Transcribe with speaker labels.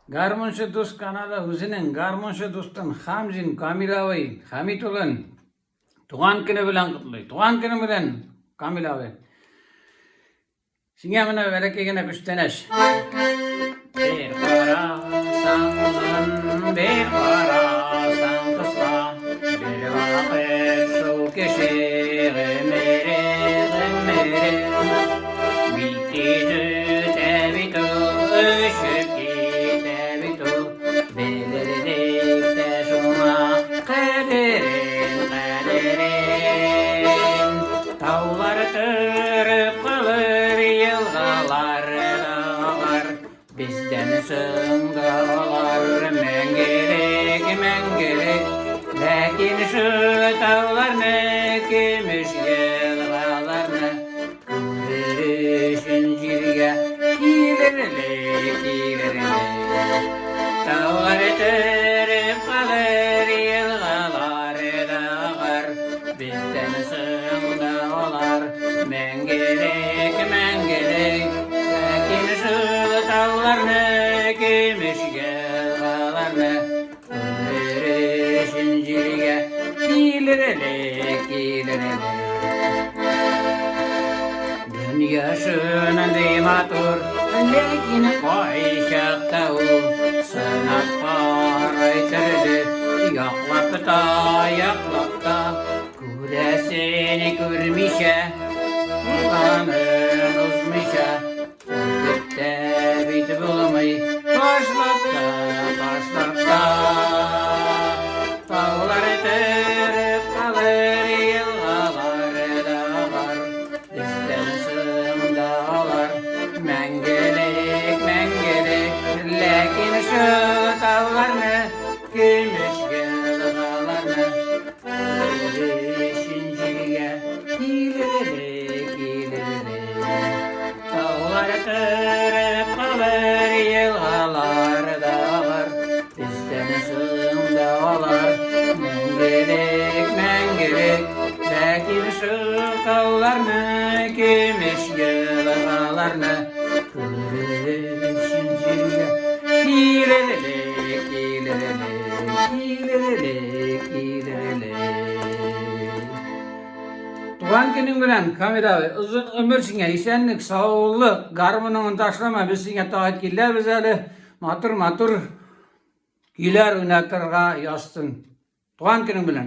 Speaker 1: Гармунчы дус каналы үзенең гармунчы дустын Хамзин Камил абый Хәмит улын туган көне белән котлый. Туган көне белән, Камил абый. Сиңа менә бәләкәй генә күчтәнәч. Бер карасаң озын, бер карасаң кыска, бер вакыт шул кеше гомере, гомере. Бик тиз үтә бит ул, очып китә бит ул, белерлек тә шуңа кадерен, кадерен. Таулар төреп калыр, елгалар агар, бездән соң да алар мәңгелек, мәңгелек. Ләкин шул тауларны, көмеш елгаларны күрер өчен җиргә килерлек, килерлек. Таулар төреп калыр, елгалар да агар, Бездән соң да алар мәңгелек, мәңгелек. Ләкин шул тауларны, көмеш елгаларны күрер өчен җиргә килер әле, килер әле. Дөнья шундый матур, ләкин кайчакта ул сынап карый төрле яклап та, яклап та, күрәсен күрмичә, узганын узмыйча, үтеп тә бит булмый, ташлап та, ташлап та. Таулар төреп калыр, елгалар да агар, бездән соң да алар мәңгелек, мәңгелек. Ләкин шул тауларны, көмеш елгаларны күрер өчен җиргә килер әле, килер әле. Таулар төреп калыр, елгалар да агар, бездән соң да алар мәңгелек, мәңгелек. Ләкин шул тауларны, көмеш елгаларны күрер өчен җиргә килер әле, килер әле, килер әле, килер әле. Туган көнең белән, Камил абый, озын гомер сиңа, исәнлек, саулык, гармуныңны ташлама, без сиңа тагы киләбез әле, матур-матур көйләр уйнатырга язсын. Туган көнең белән.